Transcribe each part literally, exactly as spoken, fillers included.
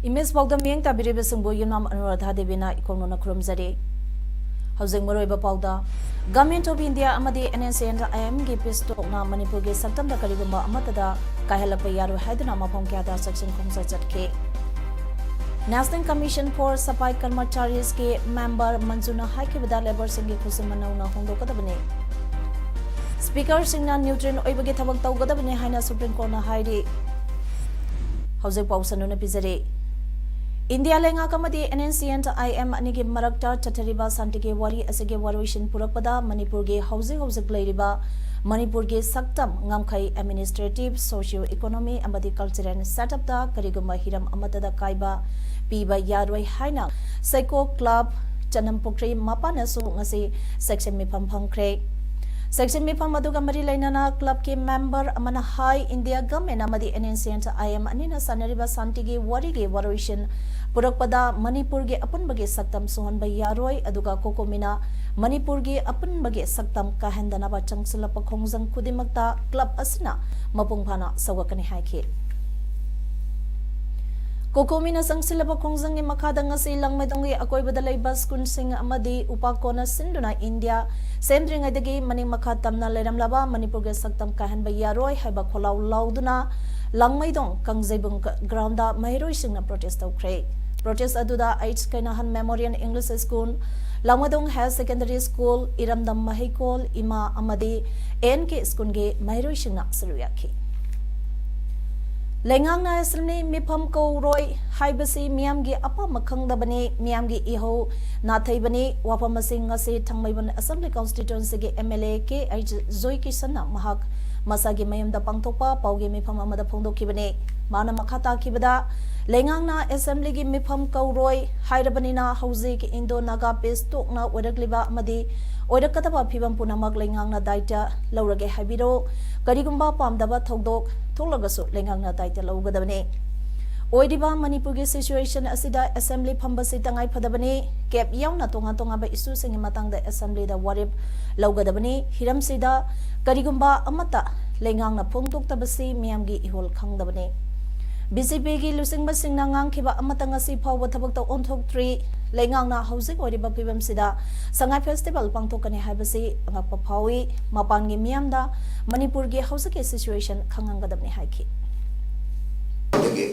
Image ꯄꯥꯎꯗꯝ ꯃꯤꯠꯌꯦꯡ ꯇꯥꯕꯤꯔꯤꯕꯁꯤꯡꯕꯨ ꯌꯨꯝꯅꯥꯝ ꯑꯅꯨꯔꯥꯙꯥ ꯗꯦꯕꯤꯅ ꯏꯀꯣꯛ ꯅꯣꯟꯅ ꯈꯨꯔꯨꯝꯖꯔꯤ꯫ ꯍꯧꯖꯤꯛ ꯃꯔꯨꯑꯣꯏꯕ ꯄꯥꯎꯗ, Government of India ꯑꯃꯗꯤ N S C N I M ꯒꯤ peace talkꯅ ꯃꯅꯤꯄꯨꯔꯒꯤ ꯁꯛꯇꯝꯗ ꯀꯔꯤꯒꯨꯝꯕ ꯑꯃꯠꯇꯗ ꯀꯥꯏꯍꯜꯂꯛꯄ ꯌꯥꯔꯣꯏ ꯍꯥꯏꯗꯨꯅ ꯃꯐꯝ ꯀꯌꯥꯗ ꯆꯦꯛꯁꯤꯟ ꯈꯣꯡꯖꯪ ꯆꯠꯈꯤ꯫ National Commission for Safai Karmachariesꯀꯤ member ꯃꯟꯖꯨꯅ ꯍꯥꯏꯈꯤꯕꯗ labourꯁꯤꯡꯒꯤ ꯈꯨꯠꯁꯨꯃꯟ ꯅꯧꯅ ꯍꯣꯡꯗꯣꯛꯀꯗꯕꯅꯤ꯫ Speakerꯁꯤꯡꯅ neutral ꯑꯣꯏꯕꯒꯤ ꯊꯕꯛ ꯇꯧꯒꯗꯕꯅꯤ ꯍꯥꯏꯅ Supreme Courtꯅ ꯍꯥꯏꯔꯤ꯫ ꯍꯧꯖꯤꯛ ꯄꯥꯎ ꯁꯟꯗꯣꯛꯅ ꯄꯤꯖꯔꯤ꯫ ꯏꯟꯗꯤꯌꯥ ꯂꯩꯉꯥꯛ ꯑꯃꯗꯤ N S C N I M ꯑꯅꯤꯒꯤ ꯃꯔꯛꯇ ꯆꯠꯊꯔꯤꯕ ꯁꯥꯟꯇꯤꯒꯤ ꯋꯥꯔꯤ ꯑꯁꯤꯒꯤ ꯋꯥꯔꯣꯏꯁꯤꯟ ꯄꯨꯔꯛꯄꯗ ꯃꯅꯤꯄꯨꯔꯒꯤ ꯍꯧꯖꯤꯛ ꯍꯧꯖꯤꯛ ꯂꯩꯔꯤꯕ ꯃꯅꯤꯄꯨꯔꯒꯤ ꯁꯛꯇꯝ, ꯉꯝꯈꯩ, administrative, socio economy ꯑꯃꯗꯤ cultural setupꯇ ꯀꯔꯤꯒꯨꯝꯕ ꯍꯤꯔꯝ ꯑꯃꯠꯇꯗ ꯀꯥꯏꯕ ꯄꯤꯕ ꯌꯥꯔꯣꯏ ꯍꯥꯏꯅ ꯁꯩꯀꯣ club ꯆꯅꯝꯄꯨꯈ꯭ꯔꯤ ꯃꯄꯥꯟꯅꯁꯨ ꯉꯁꯤ ꯁꯦꯛꯁꯟ ꯃꯤꯐꯝ ꯐꯝꯈ꯭ꯔꯦ꯫ ꯁꯦꯛꯁꯟ ꯃꯤꯐꯝ ꯑꯗꯨꯒ ꯃꯔꯤ ꯂꯩꯅꯅ clubꯀꯤ member ꯑꯃꯅ ꯍꯥꯏ, ꯏꯟꯗꯤꯌꯥ government ꯑꯃꯗꯤ N S C N I M ꯑꯅꯤꯅ ꯁꯥꯟꯅꯔꯤꯕ ꯁꯥꯟꯇꯤꯒꯤ ꯋꯥꯔꯤꯒꯤ ꯋꯥꯔꯣꯏꯁꯤꯟ ꯄꯨꯔꯛꯄꯗ ꯃꯅꯤꯄꯨꯔꯒꯤ ꯑꯄꯨꯟꯕꯒꯤ ꯁꯛꯇꯝ ꯁꯣꯛꯍꯟꯕ ꯌꯥꯔꯣꯏ, ꯑꯗꯨꯒ COCOMIꯅ ꯃꯅꯤꯄꯨꯔꯒꯤ ꯑꯄꯨꯟꯕꯒꯤ ꯁꯛꯇꯝ ꯀꯥꯏꯍꯟꯗꯅꯕ ꯆꯪꯁꯤꯜꯂꯛꯄ ꯈꯣꯡꯖꯪ ꯈꯨꯗꯤꯡꯃꯛꯇ club ꯑꯁꯤꯅ ꯃꯄꯨꯡ ꯐꯥꯅ ꯁꯧꯒꯠꯀꯅꯤ ꯍꯥꯏꯈꯤ꯫ COCOMIꯅ ꯆꯪꯁꯤꯜꯂꯕ ꯈꯣꯡꯖꯪꯒꯤ ꯃꯈꯥꯗ ꯉꯁꯤ ꯂꯥꯡꯃꯩꯗꯣꯡꯒꯤ ꯑꯀꯣꯏꯕꯗ ꯂꯩꯕ schoolꯁꯤꯡ ꯑꯃꯗꯤ ꯎꯄꯥꯛ ꯀꯣꯟꯅ ꯁꯤꯟꯗꯨꯅ ꯏꯟꯗꯤꯌꯥ ꯁꯦꯝꯗ꯭ꯔꯤꯉꯩꯗꯒꯤ ꯃꯅꯤꯡ ꯃꯈꯥ ꯇꯝꯅ ꯂꯩꯔꯝꯂꯕ ꯃꯅꯤꯄꯨꯔꯒꯤ ꯁꯛꯇꯝ ꯀꯥꯏꯍꯟꯕ ꯌꯥꯔꯣꯏ ꯍꯥꯏꯕ ꯈꯣꯜꯂꯥꯎ ꯂꯥꯎꯗꯨꯅ ꯂꯥꯡꯃꯩꯗꯣꯡ ꯀꯥꯡꯖꯩꯕꯨꯡ groundꯗ ꯃꯍꯩꯔꯣꯏꯁꯤꯡꯅ protest ꯇꯧꯈ꯭ꯔꯦ꯫ Protest ꯑꯗꯨꯗ H ꯀꯩꯅꯥꯍꯟ Memorial English School, ꯂꯥꯡꯃꯩꯗꯣꯡ Higher Secondary School, ꯏꯔꯝꯗꯝ ꯃꯍꯩꯀꯣꯜ, ꯏꯃꯥ ꯑꯃꯗꯤ A N K Schoolꯒꯤ ꯃꯍꯩꯔꯣꯏꯁꯤꯡꯅ ꯁꯔꯨꯛ ꯌꯥꯈꯤ꯫ ꯂꯩꯉꯥꯛꯅ assembly ꯃꯤꯐꯝ ꯀꯧꯔꯣꯏ ꯍꯥꯏꯕꯁꯤ ꯃꯤꯌꯥꯝꯒꯤ ꯑꯄꯥꯝꯕ ꯈꯪꯗꯕꯅꯤ, ꯃꯤꯌꯥꯝꯒꯤ ꯏꯍꯧ ꯅꯥꯊꯩꯕꯅꯤ꯫ ꯋꯥꯐꯝ ꯑꯁꯤ ꯉꯁꯤ ꯊꯥꯡꯃꯩꯕꯟ Assembly Constituencyꯒꯤ M L A K H ꯖꯣꯏꯀꯤꯁꯟꯅ ꯃꯍꯥꯛ ꯃꯁꯥꯒꯤ ꯃꯌꯨꯝꯗ ꯄꯥꯡꯊꯣꯛꯄ ꯄꯥꯎꯒꯤ ꯃꯤꯐꯝ ꯑꯃꯗ ꯐꯣꯡꯗꯣꯛꯈꯤꯕꯅꯤ꯫ ꯃꯥꯅ ꯃꯈꯥ ꯇꯥꯈꯤꯕꯗ, ꯂꯩꯉꯥꯛꯅ ꯑꯦꯁꯦꯝꯕ꯭ꯂꯤꯒꯤ ꯃꯤꯐꯝ ꯀꯧꯔꯣꯏ ꯍꯥꯏꯔꯕꯅꯤꯅ ꯍꯧꯖꯤꯛ ꯏꯟꯗꯣ ꯅꯥꯒꯥ ꯄꯤꯁ ꯇꯣꯛꯅ ꯑꯣꯏꯔꯛꯂꯤꯕ ꯑꯃꯗꯤ ꯑꯣꯏꯔꯛꯀꯗꯕ ꯐꯤꯕꯝ ꯄꯨꯝꯅꯃꯛ ꯂꯩꯉꯥꯛꯅ ꯗꯥꯏꯇ ꯂꯧꯔꯒꯦ ꯍꯥꯏꯕꯤꯔꯣ꯫ ꯀꯔꯤꯒꯨꯝꯕ ꯄꯥꯝꯗꯕ ꯊꯧꯗꯣꯛ ꯊꯣꯛꯂꯒꯁꯨ ꯂꯩꯉꯥꯛꯅ ꯗꯥꯏꯇ ꯂꯧꯒꯗꯕꯅꯤ꯫ ꯑꯣꯏꯔꯤꯕ ꯃꯅꯤꯄꯨꯔꯒꯤ ꯁꯤꯆꯨꯋꯦꯁꯟ ꯑꯁꯤꯗ ꯑꯦꯁꯦꯝꯕ꯭ꯂꯤ ꯐꯝꯕꯁꯤ ꯇꯉꯥꯏ ꯐꯗꯕꯅꯤ꯫ ꯀꯦꯞ ꯌꯥꯎꯅ ꯇꯣꯉꯥꯟ ꯇꯣꯉꯥꯟꯕ ꯏꯁꯨꯁꯤꯡꯒꯤ ꯃꯇꯥꯡꯗ ꯑꯦꯁꯦꯝꯕ꯭ꯂꯤꯗ ꯋꯥꯔꯦꯞ ꯂꯧꯒꯗꯕꯅꯤ꯫ ꯍꯤꯔꯝꯁꯤꯗ ꯀꯔꯤꯒꯨꯝꯕ ꯑꯃꯠꯇ ꯂꯩꯉꯥꯛꯅ ꯐꯣꯡꯗꯣꯛꯇꯕꯁꯤ ꯃꯤꯌꯥꯝꯒꯤ ꯏꯍꯨꯜ ꯈꯪꯗꯕꯅꯤ꯫ ꯕꯤ ꯖꯦ ꯄꯤꯒꯤ ꯂꯨꯆꯤꯡꯕꯁꯤꯡꯅ ꯉꯥꯡꯈꯤꯕ ꯑꯃꯠꯇ ꯉꯁꯤ ꯐꯥꯎꯕ ꯊꯕꯛꯇ ꯑꯣꯟꯊꯣꯛꯇ꯭ꯔꯤ꯫ ꯂꯩꯉꯥꯛꯅ ꯍꯧꯖꯤꯛ ꯑꯣꯏꯔꯤꯕ ꯐꯤꯕꯝꯁꯤꯗ ꯁꯉꯥꯏ ꯐꯦꯁꯇꯤꯚꯦꯜ ꯄꯥꯡꯊꯣꯛꯀꯅꯤ ꯍꯥꯏꯕꯁꯤ ꯑꯉꯛꯄ ꯐꯥꯎꯏ꯫ ꯃꯄꯥꯟꯒꯤ ꯃꯤꯌꯥꯝꯗ ꯃꯅꯤꯄꯨꯔꯒꯤ ꯍꯧꯖꯤꯛꯀꯤ ꯁꯤꯆꯨꯋꯦꯁꯟ ꯈꯪꯍꯟꯒꯗꯕꯅꯤ ꯍꯥꯏꯈꯤ꯫ ꯑꯗꯒꯤ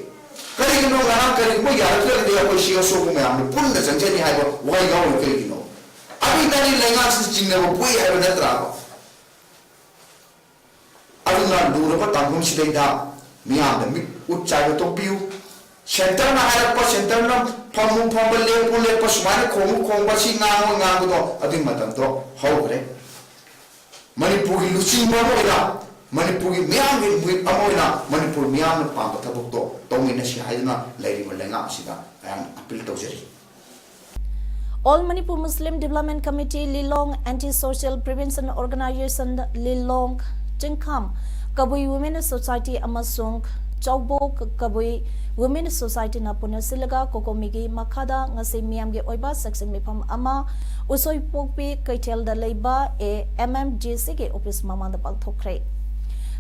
ꯀꯔꯤꯒꯤꯅꯣ ꯉꯔꯥꯡ ꯀꯔꯤꯒꯨꯝꯕ ꯌꯥꯔꯛꯇ꯭ꯔꯒꯗꯤ ꯑꯩꯈꯣꯏ ꯁꯤ ꯑꯁꯣꯛꯄ ꯃꯌꯥꯝꯗꯣ ꯄꯨꯟꯅ ꯆꯪꯖꯅꯤ ꯍꯥꯏꯕ ꯋꯥꯍꯩ ꯌꯥꯎꯔꯤ ꯀꯔꯤꯒꯤꯅꯣ? ꯑꯗꯨ ꯑꯣꯏꯇꯥꯔꯗꯤ ꯂꯩꯉꯥꯛꯁꯤ ꯆꯤꯡꯅꯕ ꯄꯣꯛꯏ ꯍꯥꯏꯕ ꯅꯠꯇ꯭ꯔꯥꯕ? ꯑꯗꯨꯅ ꯂꯨꯔꯕ ꯇꯥꯡꯐꯝꯁꯤꯗꯩꯗ ꯃꯤꯌꯥꯝꯗ ꯃꯤꯠ ꯎꯠ ꯆꯥꯏꯕ ꯇꯣꯛꯄꯤꯌꯨ꯫ ꯁꯦꯟꯇꯔꯅ ꯍꯥꯏꯔꯛꯄ, ꯁꯦꯟꯇꯔꯅ ꯐꯝꯃꯨ ꯐꯝꯕ, ꯂꯦꯞꯄꯨ ꯂꯦꯞꯄ, ꯁꯨꯃꯥꯏꯅ ꯈꯣꯡꯉꯨ ꯈꯣꯡꯕ, ꯁꯤ ꯉꯥꯡꯉꯨ ꯉꯥꯡꯕꯗꯣ ꯑꯗꯨꯒꯤ ꯃꯇꯝꯗꯣ ꯍꯧꯈ꯭ꯔꯦ꯫ ꯃꯅꯤꯄꯨꯔꯒꯤ ꯂꯨꯆꯤꯡꯕ ꯑꯃ ꯑꯣꯏꯅ, ꯃꯅꯤꯄꯨꯔꯒꯤ ꯃꯤꯌꯥꯝꯒꯤ ꯃꯤꯍꯨꯠ ꯑꯃ ꯑꯣꯏꯅ ꯃꯅꯤꯄꯨꯔ ꯃꯤꯌꯥꯝꯅ ꯄꯥꯝꯕ ꯊꯕꯛꯇꯣ ꯇꯧꯃꯤꯟꯅꯁꯤ ꯍꯥꯏꯗꯨꯅ ꯂꯩꯔꯤꯕ ꯂꯩꯉꯥꯛ ꯑꯁꯤꯗ ꯑꯩꯍꯥꯛꯅ ꯑꯄꯤꯜ ꯇꯧꯖꯔꯤ꯫ All Manipur Muslim Development Committee, Lilong, Anti Social Prevention Organization, Lilong, ꯆꯤꯡꯈꯥꯝ ꯀꯕꯨꯏ Women Society ꯑꯃꯁꯨꯡ ꯆꯥꯎꯕꯣꯛ ꯀꯕꯨꯏ Women Societyꯅ ꯄꯨꯟꯅ ꯁꯤꯜꯂꯒ ꯀꯣꯀꯣꯃꯤꯒꯤ ꯃꯈꯥꯗ ꯉꯁꯤ ꯃꯤꯌꯥꯝꯒꯤ ꯑꯣꯏꯕ ꯆꯥꯛꯁꯪ ꯃꯤꯐꯝ ꯑꯃ ꯎꯁꯣꯏꯄꯣꯛꯄꯤ ꯀꯩꯊꯦꯜꯗ ꯂꯩꯕ A M M D Cꯒꯤ ꯑꯣꯐꯤꯁ ꯃꯃꯥꯡꯗ ꯄꯥꯡꯊꯣꯛꯈ꯭ꯔꯦ꯫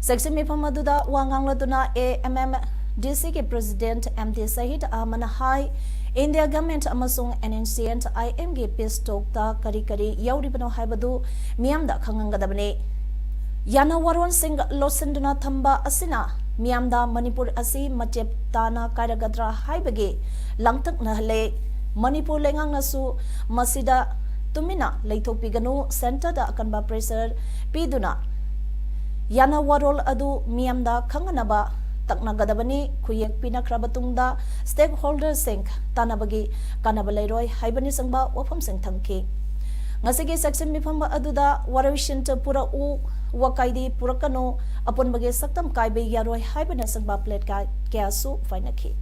ꯆꯥꯛꯁꯪ ꯃꯤꯐꯝ ꯑꯗꯨꯗ ꯋꯥ ꯉꯥꯡꯂꯗꯨꯅ A M M D Cꯒꯤ President M D Shahid Ahmadꯅ high, India Government ꯑꯃꯁꯨꯡ N N C N I Mꯒꯤ peace talkꯇ ꯀꯔꯤ ꯀꯔꯤ ꯌꯥꯎꯔꯤꯕꯅꯣ ꯍꯥꯏꯕꯗꯨ ꯃꯤꯌꯥꯝꯗ ꯈꯪꯍꯟꯒꯗꯕꯅꯤ꯫ ꯌꯥꯅ ꯋꯥꯔꯣꯜꯁꯤꯡ ꯂꯣꯠꯁꯤꯟꯗꯨꯅ ꯊꯝꯕ ꯑꯁꯤꯅ ꯃꯤꯌꯥꯝꯗ ꯃꯅꯤꯄꯨꯔ ꯑꯁꯤ ꯃꯆꯦꯞ ꯇꯥꯅ ꯀꯥꯏꯔꯒꯗ꯭ꯔꯥ ꯍꯥꯏꯕꯒꯤ ꯂꯥꯡꯇꯛꯅꯍꯜꯂꯦ꯫ ꯃꯅꯤꯄꯨꯔ ꯂꯩꯉꯥꯛꯅꯁꯨ ꯃꯁꯤꯗ ꯇꯨꯃꯤꯟꯅ ꯂꯩꯊꯣꯛꯄꯤꯒꯅꯨ, centreꯗ ꯑꯀꯟꯕ pressure ꯄꯤꯗꯨꯅ ꯌꯥꯅ ꯋꯥꯔꯣꯜ ꯑꯗꯨ ꯃꯤꯌꯥꯝꯗ ꯈꯪꯍꯟꯅꯕ ꯇꯛꯅꯒꯗꯕꯅꯤ꯫ ꯈꯨꯌꯦꯛ ꯄꯤꯅꯈ꯭ꯔꯕ ꯇꯨꯡꯗ stakeholderꯁꯤꯡ ꯇꯥꯟꯅꯕꯒꯤ ꯀꯥꯟꯅꯕ ꯂꯩꯔꯣꯏ ꯍꯥꯏꯕꯅꯆꯤꯡꯕ ꯋꯥꯐꯝꯁꯤꯡ ꯊꯝꯈꯤ꯫ ꯉꯁꯤꯒꯤ ꯆꯥꯛꯁꯤꯟ ꯃꯤꯐꯝ ꯑꯗꯨꯗ ꯋꯥꯔꯣꯏꯁꯤꯟ ꯄꯨꯔꯛꯎ, ꯋꯥꯀꯥꯏꯗꯤ ꯄꯨꯔꯛꯀꯅꯨ, ꯑꯄꯨꯟꯕꯒꯤ ꯁꯛꯇꯝ ꯀꯥꯏꯕ ꯌꯥꯔꯣꯏ ꯍꯥꯏꯕꯅꯆꯤꯡꯕ ꯄ꯭ꯂꯦꯠ ꯀꯥ-, ꯀꯌꯥꯁꯨ ꯄꯥꯏꯅꯈꯤ꯫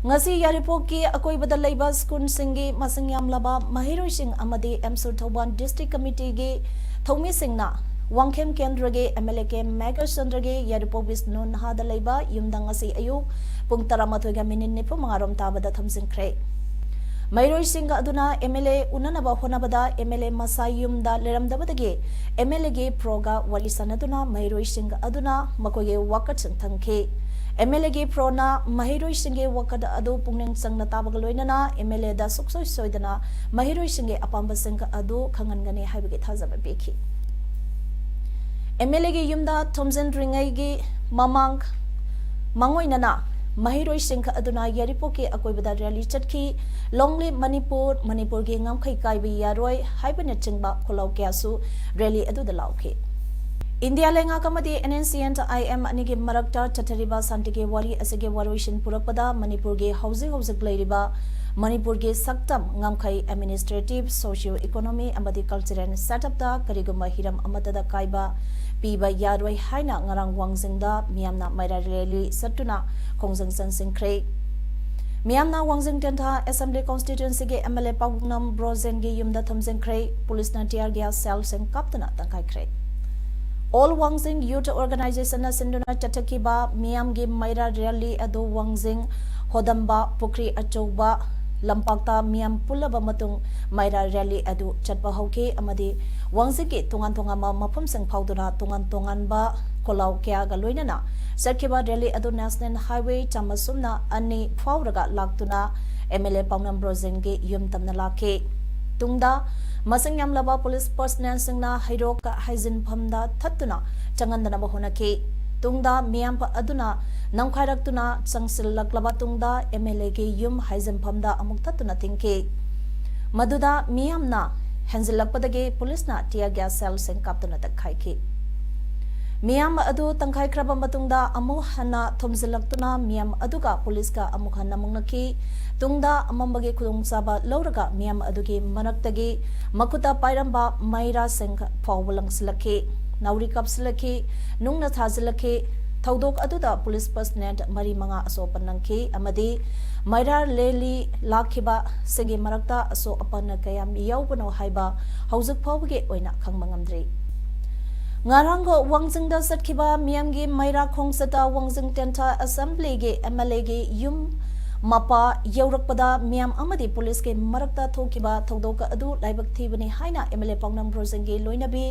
ꯉꯁꯤ ꯌꯥꯏꯔꯤꯄꯣꯛꯀꯤ ꯑꯀꯣꯏꯕꯗ ꯂꯩꯕ ꯁ꯭ꯀꯨꯜꯁꯤꯡꯒꯤ ꯃꯁꯤꯡ ꯌꯥꯝꯂꯕ ꯃꯍꯩꯔꯣꯏꯁꯤꯡ ꯑꯃꯗꯤ ꯑꯦꯝꯁꯨ ꯊꯧꯕꯥꯜ ꯗꯤꯁꯇ꯭ꯔꯤꯛ ꯀꯃꯤꯇꯤꯒꯤ ꯊꯧꯃꯤꯁꯤꯡꯅ ꯋꯥꯡꯈꯦꯝ ꯀꯦꯟꯗ꯭ꯔꯒꯤ ꯑꯦꯝ ꯑꯦꯜ ꯑꯦ ꯀꯦ ꯃꯦꯘꯆꯟꯗ꯭ꯔꯒꯤ ꯌꯥꯏꯔꯤꯄꯣꯛ ꯕꯤꯁꯅꯨ ꯅꯍꯥꯗ ꯂꯩꯕ ꯌꯨꯝꯗ ꯉꯁꯤ ꯑꯌꯨꯛ ꯄꯨꯡ ꯇꯔꯥꯃꯥꯊꯣꯏꯒ ꯃꯤꯅꯤꯠ ꯅꯤꯐꯨ ꯃꯉꯥꯔꯣꯝ ꯇꯥꯕꯗ ꯊꯝꯖꯤꯟꯈ꯭ꯔꯦ꯫ ꯃꯍꯩꯔꯣꯏꯁꯤꯡ ꯑꯗꯨꯅ ꯑꯦꯝ ꯑꯦꯜ ꯑꯦ ꯎꯅꯅꯕ ꯍꯣꯠꯅꯕꯗ ꯑꯦꯝ ꯑꯦꯜ ꯑꯦ ꯃꯁꯥ ꯌꯨꯝꯗ ꯂꯩꯔꯝꯗꯕꯗꯒꯤ ꯑꯦꯝ ꯑꯦꯜ ꯑꯦꯒꯤ ꯄ꯭ꯔꯣꯒ ꯋꯥꯔꯤ ꯁꯥꯟꯅꯗꯨꯅ ꯃꯍꯩꯔꯣꯏꯁꯤꯡ ꯑꯗꯨꯅ ꯃꯈꯣꯏꯒꯤ ꯋꯥꯀꯠꯁꯤꯡ ꯊꯝꯈꯤ꯫ ꯑꯦꯝ ꯑꯦꯜ ꯑꯦꯒꯤ ꯄ꯭ꯔꯣꯅ ꯃꯍꯩꯔꯣꯏꯁꯤꯡꯒꯤ ꯋꯥꯀꯠ ꯑꯗꯨ ꯄꯨꯛꯅꯤꯡ ꯆꯪꯅ ꯇꯥꯕꯒ ꯂꯣꯏꯅꯅ ꯑꯦꯝ ꯑꯦꯜ ꯑꯦꯗ ꯁꯨꯡꯁꯣꯏ ꯁꯣꯏꯗꯅ ꯃꯍꯩꯔꯣꯏꯁꯤꯡꯒꯤ ꯑꯄꯥꯝꯕꯁꯤꯡ ꯑꯗꯨ ꯈꯪꯍꯟꯒꯅꯤ ꯍꯥꯏꯕꯒꯤ ꯊꯥꯖꯕ ꯄꯤꯈꯤ꯫ ꯑꯦꯝ ꯑꯦꯜ ꯑꯦꯒꯤ ꯌꯨꯝꯗ ꯊꯣꯝꯖꯤꯟꯗ꯭ꯔꯤꯉꯩꯒꯤ ꯃꯃꯥꯡ ꯃꯥꯡꯑꯣꯏꯅꯅ ꯃꯍꯩꯔꯣꯏꯁꯤꯡ ꯑꯗꯨꯅ ꯌꯥꯏꯔꯤꯄꯣꯛꯀꯤ ꯑꯀꯣꯏꯕꯗ ꯔꯦꯂꯤ ꯆꯠꯈꯤ꯫ Long live ꯃꯅꯤꯄꯨꯔ, ꯃꯅꯤꯄꯨꯔꯒꯤ ꯉꯝꯈꯩ ꯀꯥꯏꯕ ꯌꯥꯔꯣꯏ ꯍꯥꯏꯕꯅꯆꯤꯡꯕ ꯈꯣꯜꯂꯥꯎ ꯀꯌꯥꯁꯨ ꯔꯦꯂꯤ ꯑꯗꯨꯗ ꯂꯥꯎꯈꯤ꯫ ꯏꯟꯗꯤꯌꯥ ꯂꯩꯉꯥꯛ ꯑꯃꯗꯤ N N C N I M ꯑꯅꯤꯒꯤ ꯃꯔꯛꯇ ꯆꯠꯊꯔꯤꯕ ꯁꯥꯟꯇꯤꯒꯤ ꯋꯥꯔꯤ ꯑꯁꯤꯒꯤ ꯋꯥꯔꯣꯏꯁꯤꯟ ꯄꯨꯔꯛꯄꯗ ꯃꯅꯤꯄꯨꯔꯒꯤ ꯍꯧꯖꯤꯛ ꯍꯧꯖꯤꯛ ꯂꯩꯔꯤꯕ ꯃꯅꯤꯄꯨꯔꯒꯤ ꯁꯛꯇꯝ, ꯉꯝꯈꯩ, administrative, socio economy ꯑꯃꯗꯤ cultural setup ꯇ ꯀꯔꯤꯒꯨꯝꯕ ꯍꯤꯔꯝ ꯑꯃꯠꯇꯗ ꯀꯥꯏꯕ ꯄꯤꯕ ꯌꯥꯔꯣꯏ ꯍꯥꯏꯅ ꯉꯔꯥꯡ ꯋꯥꯡꯖꯤꯡꯗ ꯃꯤꯌꯥꯝꯅ ꯃꯩꯔꯥ ꯔꯦꯂꯤ ꯆꯠꯇꯨꯅ ꯈꯣꯡꯖꯪ ꯆꯪꯁꯤꯟꯈ꯭ꯔꯦ꯫ ꯃꯤꯌꯥꯝꯅ ꯋꯥꯡꯖꯤꯡ ꯇꯦꯟꯊꯥ ꯑꯦꯁꯦꯝꯕ꯭ꯂꯤ ꯀꯣꯟꯁꯇꯤꯇ꯭ꯋꯦꯟꯁꯤꯒꯤ ꯑꯦꯝ ꯑꯦꯜ ꯑꯦ ꯄꯥꯎꯅꯝ ꯕ꯭ꯔꯣꯖꯦꯟꯒꯤ ꯌꯨꯝꯗ ꯊꯣꯝꯖꯤꯟꯈ꯭ꯔꯦ꯫ ꯄꯨꯂꯤꯁꯅ tear gas shell ꯁꯤꯡ ꯀꯥꯞꯇꯨꯅ ꯇꯥꯟꯊꯣꯛꯈ꯭ꯔꯦ꯫ All Wangzing Youth Organization ꯅ ꯁꯤꯟꯗꯨꯅ ꯆꯠꯊꯈꯤꯕ ꯃꯤꯌꯥꯝꯒꯤ ꯃꯩꯔꯥ ꯔꯦꯂꯤ ꯑꯗꯨ ꯋꯥꯡꯖꯤꯡ ꯍꯣꯗꯝꯕ ꯄꯨꯈ꯭ꯔꯤ ꯑꯆꯧꯕ ꯂꯝꯄꯥꯛꯇ ꯃꯤꯌꯥꯝ ꯄꯨꯜꯂꯕ ꯃꯇꯨꯡ ꯃꯩꯔꯥ ꯔꯦꯂꯤ ꯑꯗꯨ ꯆꯠꯄ ꯍꯧꯈꯤ ꯑꯃꯗꯤ ꯋꯥꯡꯖꯤꯡꯒꯤ ꯇꯣꯉꯥꯟ ꯇꯣꯉꯥꯟꯕ ꯃꯐꯝꯁꯤꯡ ꯐꯥꯎꯗꯨꯅ ꯇꯣꯉꯥꯟ ꯇꯣꯉꯥꯟꯕ ꯈꯣꯜꯂꯥꯎ ꯀꯌꯥꯒ ꯂꯣꯏꯅꯅ ꯆꯠꯈꯤꯕ ꯔꯦꯂꯤ ꯑꯗꯨ ꯅꯦꯁꯅꯦꯜ ꯍꯥꯏꯋꯦ ꯆꯥꯝꯃ ꯁꯨꯞꯅ ꯑꯅꯤ ꯐꯥꯎꯔꯒ ꯂꯥꯛꯇꯨꯅ ꯑꯦꯝ ꯑꯦꯜ ꯑꯦ ꯄꯥꯎꯅꯝ ꯕ꯭ꯔꯣꯖꯦꯟꯒꯤ ꯌꯨꯝ ꯇꯝꯅ ꯂꯥꯛꯈꯤ꯫ ꯇꯨꯡꯗ ꯃꯁꯤꯡ ꯌꯥꯝꯂꯕ ꯄꯨꯂꯤꯁ ꯄꯔꯁꯅꯦꯜꯁꯤꯡꯅ ꯍꯩꯔꯣꯛ ꯍꯥꯏꯖꯤꯟꯐꯝꯗ ꯊꯠꯇꯨꯅ ꯆꯪꯍꯟꯗꯅꯕ ꯍꯣꯠꯅꯈꯤ꯫ ꯇꯨꯡꯗ ꯃꯤꯌꯥꯝ ꯑꯗꯨꯅ ꯅꯝꯈꯥꯏꯔꯛꯇꯨꯅ ꯆꯪꯁꯤꯜꯂꯛꯂꯕ ꯇꯨꯡꯗ ꯑꯦꯝ ꯑꯦꯜ ꯑꯦꯒꯤ ꯌꯨꯝ ꯍꯥꯏꯖꯤꯟꯐꯝꯗ ꯑꯃꯨꯛ ꯊꯠꯇꯨꯅ ꯊꯤꯡꯈꯤ꯫ ꯃꯗꯨꯗ ꯃꯤꯌꯥꯝꯅ ꯍꯦꯟꯖꯤꯜꯂꯛꯄꯗꯒꯤ ꯄꯨꯂꯤꯁꯅ tear gas shell ꯁꯤꯡ ꯀꯥꯞꯇꯨꯅ ꯇꯛꯈꯥꯏꯈꯤ꯫ ꯃꯤꯌꯥꯝ ꯑꯗꯨ ꯇꯪꯈꯥꯏꯈ꯭ꯔꯕ ꯃꯇꯨꯡꯗ ꯑꯃꯨꯛ ꯍꯟꯅ ꯊꯣꯝꯖꯤꯜꯂꯛꯇꯨꯅ ꯃꯤꯌꯥꯝ ꯑꯗꯨꯒ ꯄꯨꯂꯤꯁꯀ ꯑꯃꯨꯛ ꯍꯟꯅ ꯃꯨꯛꯅꯈꯤ꯫ ꯇꯨꯡꯗ ꯑꯃꯝꯕꯒꯤ ꯈꯨꯗꯣꯡꯆꯥꯕ ꯂꯧꯔꯒ ꯃꯤꯌꯥꯝ ꯑꯗꯨꯒꯤ ꯃꯔꯛꯇꯒꯤ ꯃꯈꯨꯠꯇ ꯄꯥꯏꯔꯝꯕ ꯃꯩꯔꯥꯁꯤꯡ ꯐꯥꯎꯕ ꯂꯪꯁꯤꯜꯂꯛꯈꯤ, ꯅꯥꯎꯔꯤ ꯀꯥꯞꯁꯤꯜꯂꯛꯈꯤ, ꯅꯨꯡꯅ ꯊꯥꯖꯤꯜꯂꯛꯈꯤ꯫ ꯊꯧꯗꯣꯛ ꯑꯗꯨꯗ ꯄꯨꯂꯤꯁ ꯄꯔꯁꯅꯦꯜ ꯃꯔꯤ ꯃꯉꯥ ꯑꯁꯣꯛ ꯑꯄꯟ ꯅꯪꯈꯤ ꯑꯃꯗꯤ ꯃꯩꯔꯥ ꯔꯦꯂꯤ ꯂꯥꯛꯈꯤꯕꯁꯤꯡꯒꯤ ꯃꯔꯛꯇ ꯑꯁꯣꯛ ꯑꯄꯟ ꯀꯌꯥꯝ ꯌꯥꯎꯕꯅꯣ ꯍꯥꯏꯕ ꯍꯧꯖꯤꯛ ꯐꯥꯎꯕꯒꯤ ꯑꯣꯏꯅ ꯈꯪꯕ ꯉꯝꯗ꯭ꯔꯤ꯫ ꯉꯔꯥꯡ ꯋꯥꯡꯖꯤꯡꯗ ꯆꯠꯈꯤꯕ ꯃꯤꯌꯥꯝꯒꯤ ꯃꯩꯔꯥ ꯈꯣꯡꯆꯠꯇ ꯋꯥꯡꯖꯤꯡ ꯇꯦꯟꯊꯥ ꯑꯦꯁꯦꯝꯕ꯭ꯂꯤꯒꯤ ꯑꯦꯝ ꯑꯦꯜ ꯑꯦꯒꯤ ꯌꯨꯝ ꯃꯄꯥ ꯌꯧꯔꯛꯄꯗ ꯃꯤꯌꯥꯝ ꯑꯃꯗꯤ ꯄꯨꯂꯤꯁꯀꯤ ꯃꯔꯛꯇ ꯊꯣꯛꯈꯤꯕ ꯊꯧꯗꯣꯛ ꯑꯗꯨ ꯂꯥꯏꯕꯛ ꯊꯤꯕꯅꯤ ꯍꯥꯏꯅ ꯑꯦꯝ ꯑꯦꯜ ꯑꯦ ꯄꯥꯎꯅꯝ ꯕ꯭ꯔꯣꯖꯦꯡꯒꯤ ꯂꯣꯏꯅꯕꯤ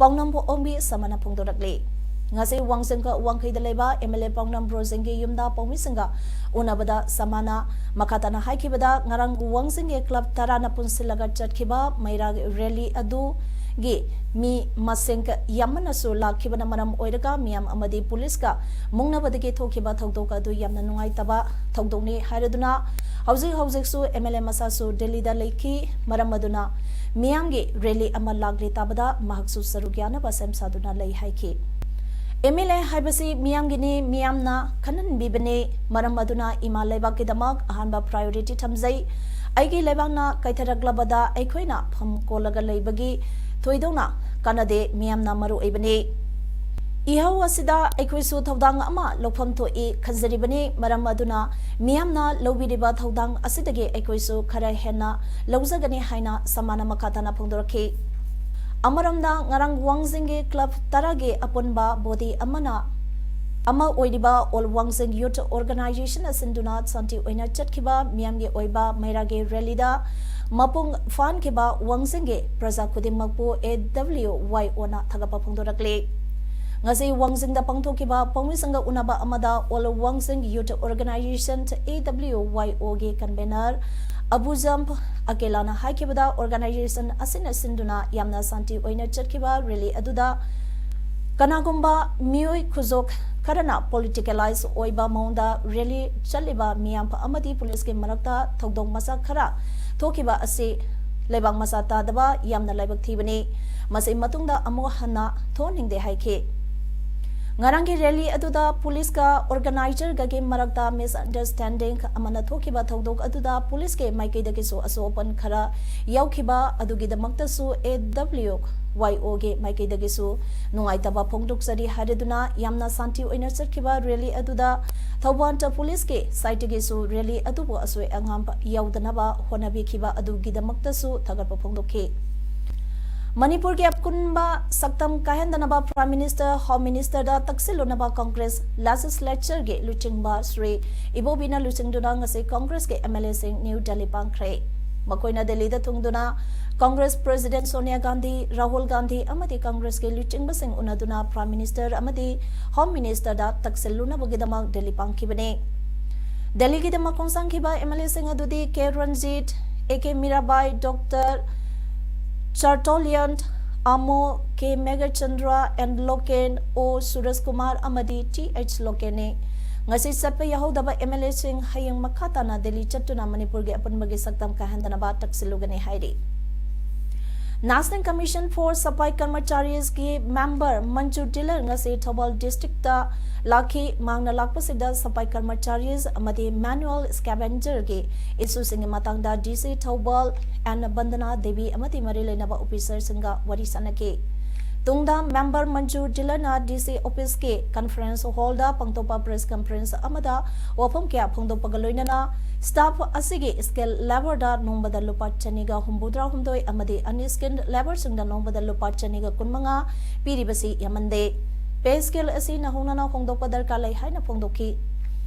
ꯄꯥꯎꯅꯝ ꯑꯣꯡꯕꯤ ꯁꯃꯥꯅ ꯐꯣꯡꯗꯣꯔꯛꯂꯤ꯫ ꯉꯁꯤ ꯋꯥꯡꯖꯤꯡꯒ ꯋꯥꯡꯈꯩꯗ ꯂꯩꯕ ꯑꯦꯝ ꯑꯦꯜ ꯑꯦ ꯄꯥꯎꯅꯝ ꯕ꯭ꯔꯣꯖꯦꯡꯒꯤ ꯌꯨꯝꯗ ꯄꯥꯎꯃꯤꯁꯤꯡꯒ ꯎꯅꯕꯗ ꯁꯃꯥꯅ ꯃꯈꯥ ꯇꯥꯅ ꯍꯥꯏꯈꯤꯕꯗ, ꯉꯔꯥꯡ ꯋꯥꯡꯖꯤꯡꯒꯤ ꯀ꯭ꯂꯕ ꯇꯔꯥꯅ ꯄꯨꯟꯁꯤꯜꯂꯒ ꯆꯠꯈꯤꯕ ꯃꯩꯔꯥ ꯔꯦꯂꯤ ꯑꯗꯨꯒꯤ ꯃꯤ ꯃꯁꯤꯡ ꯌꯥꯝꯃꯟꯅꯁꯨ ꯂꯥꯛꯈꯤꯕꯅ ꯃꯔꯝ ꯑꯣꯏꯔꯒ ꯃꯤꯌꯥꯝ ꯑꯃꯗꯤ ꯄꯨꯂꯤꯁꯀ ꯃꯨꯛꯅꯕꯗꯒꯤ ꯊꯣꯛꯈꯤꯕ ꯊꯧꯗꯣꯛ ꯑꯗꯨ ꯌꯥꯝꯅ ꯅꯨꯡꯉꯥꯏꯇꯕ ꯊꯧꯗꯣꯛꯅꯤ ꯍꯥꯏꯔꯗꯨꯅ ꯍꯧꯖꯤꯛ ꯍꯧꯖꯤꯛꯁꯨ ꯑꯦꯝ ꯑꯦꯜ ꯑꯦ ꯃꯁꯥꯁꯨ ꯗꯤꯜꯂꯤꯗ ꯂꯩꯈꯤ꯫ ꯃꯔꯝ ꯑꯗꯨꯅ ꯃꯤꯌꯥꯝꯒꯤ ꯔꯦꯂꯤ ꯑꯃ ꯂꯥꯛꯂꯦ ꯇꯥꯕꯗ ꯃꯍꯥꯛꯁꯨ ꯁꯔꯨꯛ ꯌꯥꯅꯕ ꯁꯦꯝ ꯁꯥꯗꯨꯅ ꯂꯩ ꯍꯥꯏꯈꯤ꯫ ꯑꯦꯝ ꯑꯦꯜ ꯑꯦ ꯍꯥꯏꯕꯁꯤ ꯃꯤꯌꯥꯝꯒꯤꯅꯤ, ꯃꯤꯌꯥꯝꯅ ꯈꯟꯍꯟꯕꯤꯕꯅꯤ꯫ ꯃꯔꯝ ꯑꯗꯨꯅ ꯏꯃꯥ ꯂꯩꯕꯥꯛꯀꯤꯗꯃꯛ ꯑꯍꯥꯟꯕ ꯄ꯭ꯔꯥꯏꯌꯣꯔꯤꯇꯤ ꯊꯝꯖꯩ꯫ ꯑꯩꯒꯤ ꯂꯩꯕꯥꯛꯅ ꯀꯥꯏꯊꯔꯛꯂꯕꯗ ꯑꯩꯈꯣꯏꯅ ꯐꯝ ꯀꯣꯜꯂꯒ ꯂꯩꯕꯒꯤ ꯊꯣꯏꯗꯣꯛꯅ ꯀꯥꯟꯅꯗꯦ, ꯃꯤꯌꯥꯝꯅ ꯃꯔꯨ ꯑꯣꯏꯕꯅꯤ꯫ ꯏꯍꯧ ꯑꯁꯤꯗ ꯑꯩꯈꯣꯏꯁꯨ ꯊꯧꯗꯥꯡ ꯑꯃ ꯂꯧꯐꯝ ꯊꯣꯛꯏ ꯈꯟꯖꯔꯤꯕꯅꯤ꯫ ꯃꯔꯝ ꯑꯗꯨꯅ ꯃꯤꯌꯥꯝꯅ ꯂꯧꯕꯤꯔꯤꯕ ꯊꯧꯗꯥꯡ ꯑꯁꯤꯗꯒꯤ ꯑꯩꯈꯣꯏꯁꯨ ꯈꯔ ꯍꯦꯟꯅ ꯂꯧꯖꯒꯅꯤ ꯍꯥꯏꯅ ꯁꯃꯥꯅ ꯃꯈꯥ ꯇꯥꯅ ꯐꯣꯡꯗꯣꯔꯛꯈꯤ꯫ ꯑꯃꯔꯣꯝꯗ ꯉꯔꯥꯡ ꯋꯥꯡꯖꯤꯡꯒꯤ ꯀ꯭ꯂꯕ ꯇꯔꯥꯒꯤ ꯑꯄꯨꯟꯕ ꯕꯣꯗꯤ ꯑꯃꯅ ꯑꯃ ꯑꯣꯏꯔꯤꯕ ꯑꯣꯜ ꯋꯥꯡꯖꯤꯡ ꯌꯨꯊ ꯑꯣꯔꯒꯅꯥꯏꯖꯦꯁꯟ ꯑꯁꯤꯟꯗꯨꯅ ꯁꯥꯟꯇꯤ ꯑꯣꯏꯅ ꯆꯠꯈꯤꯕ ꯃꯤꯌꯥꯝꯒꯤ ꯑꯣꯏꯕ ꯃꯩꯔꯥꯒꯤ ꯔꯦꯂꯤꯗ ꯃꯄꯨꯡ ꯐꯥꯍꯟꯈꯤꯕ ꯋꯥꯡꯖꯤꯡꯒꯤ ꯄ꯭ꯔꯖꯥ ꯈꯨꯗꯤꯡꯃꯛꯄꯨ ꯑꯦ ꯗꯕ꯭ꯂꯤꯎ ꯋꯥꯏ ꯑꯣꯅ ꯊꯥꯒꯠꯄ ꯐꯣꯡꯗꯣꯔꯛꯂꯤ꯫ ꯉꯁꯤ ꯋꯥꯡꯖꯤꯡꯗ ꯄꯥꯡꯊꯣꯛꯈꯤꯕ ꯄꯥꯎꯃꯤꯁꯤꯡꯒ ꯎꯅꯕ ꯑꯃꯗ ꯑꯣꯜ ꯋꯥꯡꯖꯤꯡ ꯌꯨꯊ ꯑꯣꯔꯒꯅꯥꯏꯖꯦꯁꯟ, ꯑꯦ ꯗꯕ꯭ꯂꯤꯎ ꯋꯥꯏ ꯑꯣꯒꯤ ꯀꯟꯚꯦꯅꯔ ꯑꯕꯨꯖꯝ ꯑꯀꯦꯂꯥꯅ ꯍꯥꯏꯈꯤꯕꯗ, ꯑꯣꯔꯒꯅꯥꯏꯖꯦꯁꯟ ꯑꯁꯤꯅ ꯁꯤꯟꯗꯨꯅ ꯌꯥꯝꯅ ꯁꯥꯟꯇꯤ ꯑꯣꯏꯅ ꯆꯠꯈꯤꯕ ꯔꯦꯂꯤ ꯑꯗꯨꯗ ꯀꯅꯥꯒꯨꯝꯕ ꯃꯤꯑꯣꯏ ꯈꯨꯖꯣꯛ ꯈꯔꯅ ꯄꯣꯂꯤꯇꯤꯀꯦꯂꯥꯏꯖ ꯑꯣꯏꯕ ꯃꯑꯣꯡꯗ ꯔꯦꯂꯤ ꯆꯠꯂꯤꯕ ꯃꯤꯌꯥꯝ ꯑꯃꯗꯤ ꯄꯨꯂꯤꯁꯀꯤ ꯃꯔꯛꯇ ꯊꯧꯗꯣꯛ ꯃꯆꯥ ꯈꯔ ꯊꯣꯛꯈꯤꯕ ꯑꯁꯤ ꯂꯩꯕꯥꯛ ꯃꯆꯥ ꯇꯥꯗꯕ ꯌꯥꯝꯅ ꯂꯥꯏꯕꯛ ꯊꯤꯕꯅꯤ꯫ ꯃꯁꯤ ꯃꯇꯨꯡꯗ ꯑꯃꯨꯛ ꯍꯟꯅ ꯊꯣꯛꯍꯟꯅꯤꯡꯗꯦ ꯍꯥꯏꯈꯤ꯫ ꯉꯔꯥꯡꯒꯤ ꯔꯦꯂꯤ ꯑꯗꯨꯗ ꯄꯨꯂꯤꯁꯀ ꯑꯣꯔꯒꯅꯥꯏꯖꯔꯒꯒꯤ ꯃꯔꯛꯇ ꯃꯤꯁꯑꯟꯗꯔꯁ꯭ꯇꯦꯟꯗꯤꯡ ꯑꯃꯅ ꯊꯣꯛꯈꯤꯕ ꯊꯧꯗꯣꯛ ꯑꯗꯨꯗ ꯄꯨꯂꯤꯁꯀꯤ ꯃꯥꯏꯀꯩꯗꯒꯤꯁꯨ ꯑꯁꯣꯛ ꯑꯄꯟ ꯈꯔ ꯌꯥꯎꯈꯤꯕ ꯑꯗꯨꯒꯤꯗꯃꯛꯇꯁꯨ AWYOꯒꯤ ꯃꯥꯏꯀꯩꯗꯒꯤꯁꯨ ꯅꯨꯡꯉꯥꯏꯇꯕ ꯐꯣꯡꯗꯣꯛꯆꯔꯤ ꯍꯥꯏꯔꯗꯨꯅ ꯌꯥꯝꯅ ꯁꯥꯟꯇꯤ ꯑꯣꯏꯅ ꯆꯠꯈꯤꯕ ꯔꯦꯂꯤ ꯑꯗꯨꯗ ꯊꯧꯕꯥꯜ ꯄꯨꯂꯤꯁꯀꯤ ꯁꯥꯏꯠꯇꯒꯤꯁꯨ ꯔꯦꯂꯤ ꯑꯗꯨꯕꯨ ꯑꯁꯣꯏ ꯑꯉꯥꯝ ꯌꯥꯎꯗꯅꯕ ꯍꯣꯠꯅꯕꯤꯈꯤꯕ ꯑꯗꯨꯒꯤꯗꯃꯛꯇꯁꯨ ꯊꯥꯒꯠꯄ ꯐꯣꯡꯗꯣꯛꯈꯤ꯫ ꯃꯅꯤꯄꯨꯔꯒꯤ ꯑꯄꯨꯟꯕ ꯁꯛꯇꯝ ꯀꯥꯏꯍꯟꯗꯅꯕ Prime Minister, Home Ministerꯗ ꯇꯛꯁꯤꯜꯂꯨꯅꯕ Congress Legislatureꯒꯤ ꯂꯨꯆꯤꯡꯕ ꯁ꯭ꯔꯤ ꯏꯕꯣꯕꯤꯅ ꯂꯨꯆꯤꯡꯗꯨꯅ ꯉꯁꯤ Congressꯀꯤ MLAꯁꯤꯡ ꯅ꯭ꯌꯨ ꯗꯦꯜꯂꯤ ꯄꯥꯡꯈ꯭ꯔꯦ꯫ ꯃꯈꯣꯏꯅ ꯗꯦꯜꯂꯤꯗ ꯊꯨꯡꯗꯨꯅ Congress President ꯁꯣꯅꯤꯌꯥ ꯒꯥꯟꯙꯤ, ꯔꯥꯍꯨꯜ ꯒꯥꯟꯙꯤ ꯑꯃꯗꯤ Congressꯀꯤ ꯂꯨꯆꯤꯡꯕꯁꯤꯡ ꯎꯅꯗꯨꯅ Prime Minister ꯑꯃꯗꯤ Home Ministerꯗ ꯇꯛꯁꯤꯜꯂꯨꯅꯕꯒꯤꯗꯃꯛ ꯗꯦꯜꯂꯤ ꯄꯥꯡꯈꯤꯕꯅꯤ꯫ ꯗꯦꯜꯂꯤꯒꯤꯗꯃꯛ ꯈꯣꯡꯁꯥꯟꯈꯤꯕ MLAꯁꯤꯡ ꯑꯗꯨꯗꯤ K Ranjit, A K Mirabai, doctor Chaltonlien, Amo, K Meghachandra, and local, ꯑꯣ ꯁꯨꯔꯖ ꯀꯨꯃꯥꯔ ꯑꯃꯗꯤ ꯇꯤ ꯑꯩꯆ ꯂꯣꯀꯦꯟꯅꯤ꯫ ꯉꯁꯤ ꯆꯠꯄ ꯌꯥꯍꯧꯗꯕ MLAꯁꯤꯡ ꯍꯌꯦꯡ ꯃꯈꯥ ꯇꯥꯅ ꯗꯦꯜꯂꯤ ꯆꯠꯇꯨꯅ ꯃꯅꯤꯄꯨꯔꯒꯤ ꯑꯄꯨꯟꯕꯒꯤ ꯁꯛꯇꯝ ꯀꯥꯏꯍꯟꯗꯅꯕ ꯇꯛꯁꯤꯜꯂꯨꯒꯅꯤ ꯍꯥꯏꯔꯤ꯫ National Commission for Saphai Karmachariesꯀꯤ member Manju ꯙꯤꯜꯂꯟ ꯉꯁꯤ ꯊꯧꯕꯥꯜ districtꯇ ꯂꯥꯛꯈꯤ꯫ ꯃꯍꯥꯛꯅ ꯂꯥꯛꯄꯁꯤꯗ ꯁꯐꯥꯏ ꯀꯔꯃꯆꯥꯔꯤꯁ ꯑꯃꯗꯤ manual scavengerꯒꯤ issueꯁꯤꯡꯒꯤ ꯃꯇꯥꯡꯗ DC ꯊꯧꯕꯥꯜ ꯑꯦꯟ ꯕꯟꯗꯅꯥ ꯗꯦꯕꯤ ꯑꯃꯗꯤ ꯃꯔꯤ ꯂꯩꯅꯕ officerꯁꯤꯡꯒ ꯋꯥꯔꯤ ꯁꯥꯟꯅꯈꯤ꯫ ꯇꯨꯡꯗ member ꯃꯟꯖꯨ ꯙꯤꯜꯂꯟꯅ DC officeꯀꯤ conference hallꯗ ꯄꯥꯡꯊꯣꯛꯄ press conference ꯑꯃꯗ ꯋꯥꯐꯝ ꯀꯌꯥ ꯐꯣꯡꯗꯣꯛꯄꯒ ꯂꯣꯏꯅꯅ staff ꯑꯁꯤꯒꯤ skilled labourꯗ ꯅꯣꯡꯃꯗ ꯂꯨꯄꯥ ꯆꯅꯤꯒ ꯍꯨꯝꯐꯨꯇꯔꯥ ꯍꯨꯝꯗꯣꯏ ꯑꯃꯗꯤ unskilled labourꯁꯤꯡꯗ ꯅꯣꯡꯃꯗ ꯂꯨꯄꯥ ꯆꯅꯤꯒ ꯀꯨꯟꯃꯉꯥ ꯄꯤꯔꯤꯕꯁꯤ ꯌꯥꯝꯃꯟꯗꯦ꯫ Pay scale ꯑꯁꯤ ꯅꯧꯍꯧꯅꯅ ꯍꯣꯡꯗꯣꯛꯄ ꯗꯔꯀꯥꯔ ꯂꯩ ꯍꯥꯏꯅ ꯐꯣꯡꯗꯣꯛꯈꯤ꯫